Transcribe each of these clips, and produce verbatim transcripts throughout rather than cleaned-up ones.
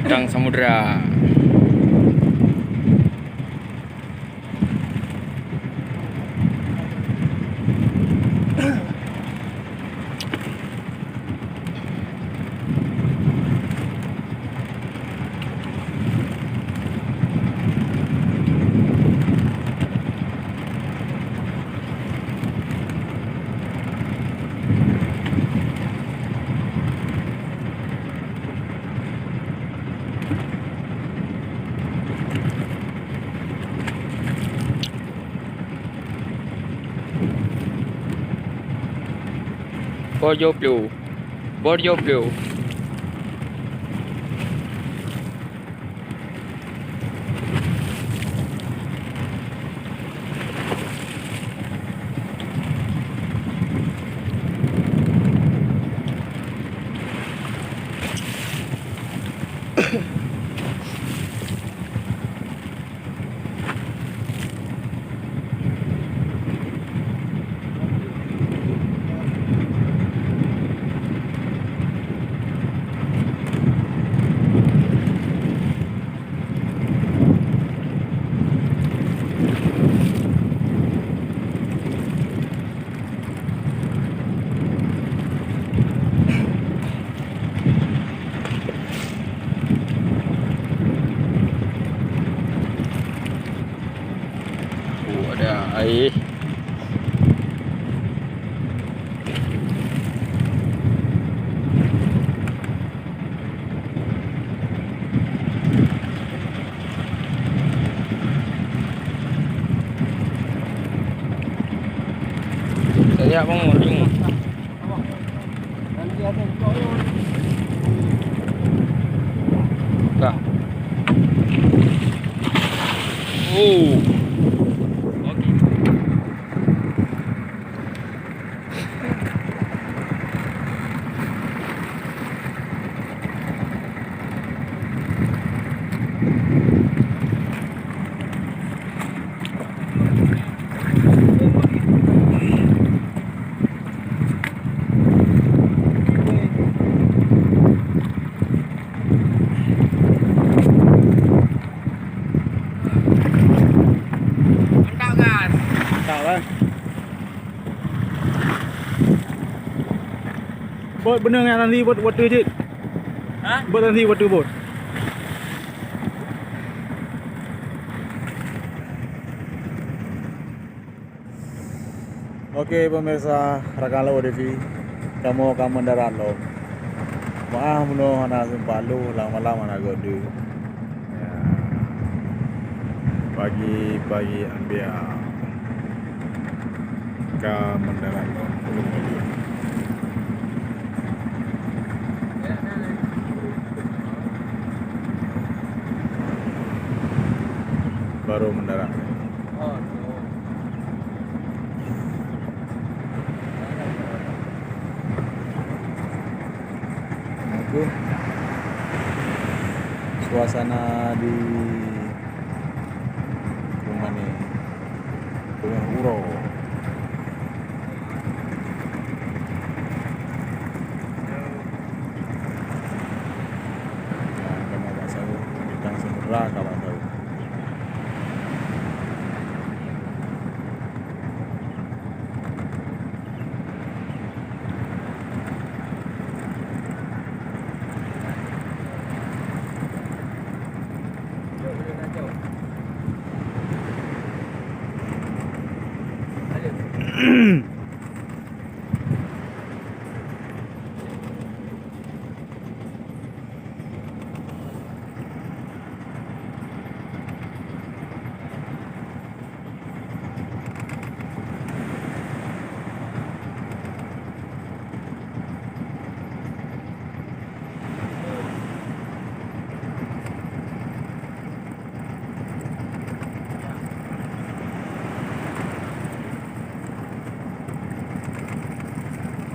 Tang Samudra. Bor jôb lé. Bor jôb lé. Oh, ada air. Saya mau ngurung. Dah. Oh. Okey. Mantap, gas. Mantap, eh. Bot beuneueng nyang tadi bot, bot tu cit. Ha? Bot tadi bot tu bot. Oke, pemirsa Rakan Lawot T V, kamoe ka mendarat lom. Maaf meunyoe hana sempat lheuh, lam malam hana gode. Ya. Pagi-pagi anbiya ka mendarat lom. Baru mendarat. Oke. Suasana di rumah ni, rumah uroe. Nah, kamoe bak sawah, bintang Samudra ka bak sawah.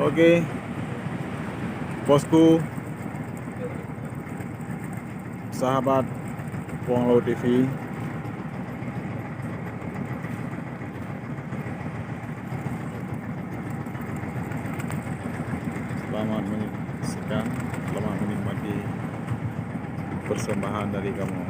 Oke, bosku, sahabat Puang Laut T V. Selamat menyaksikan, selamat menikmati persembahan dari kamu.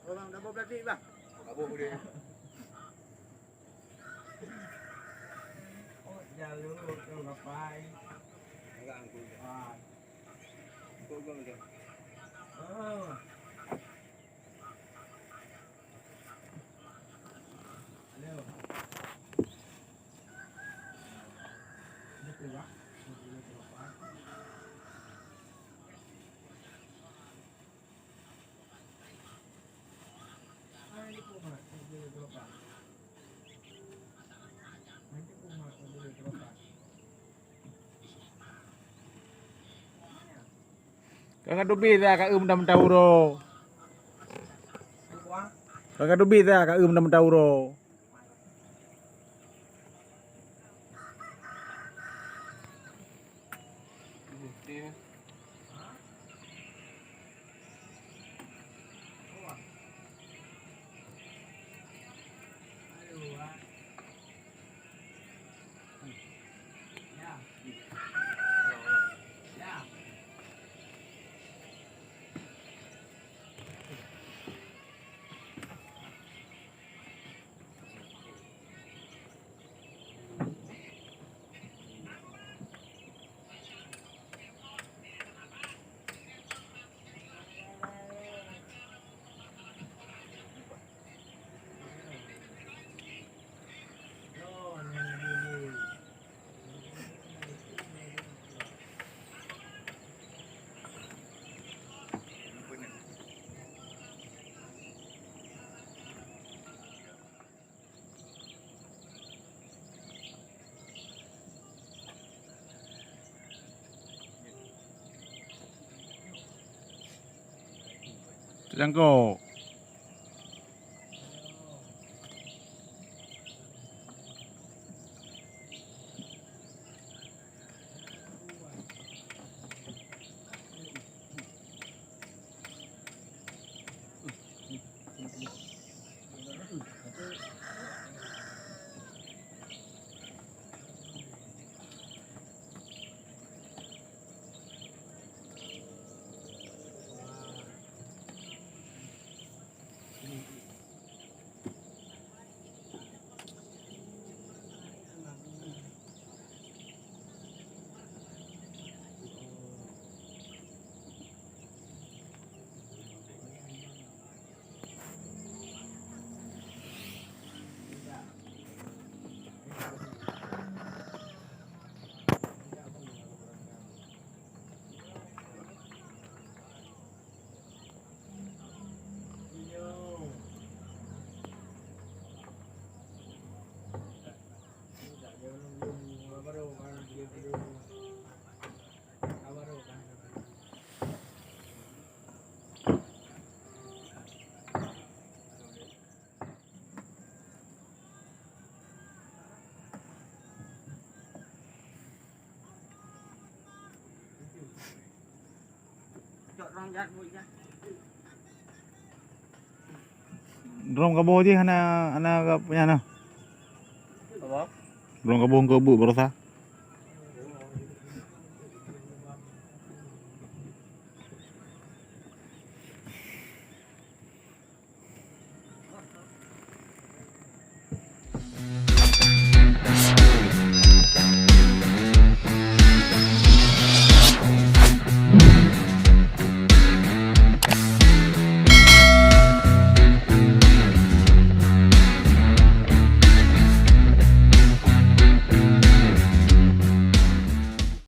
Orang dapur plastik, bang. Dapur boleh. Oh, jalur tu ngapai? Enggak, angkut. Ah. Angkut gua macam. Oh. Halo. Betul, Pak. Betul, Pak. Ka ka teubiet dah ka eu meuta-meuta uroe. Ka ka teubiet dah ka eu meuta-meuta uroe. Teujangkok. Droe kaboh jih hana, hana ka punya nah. Apa? Droe kaboh keu bu baroesa.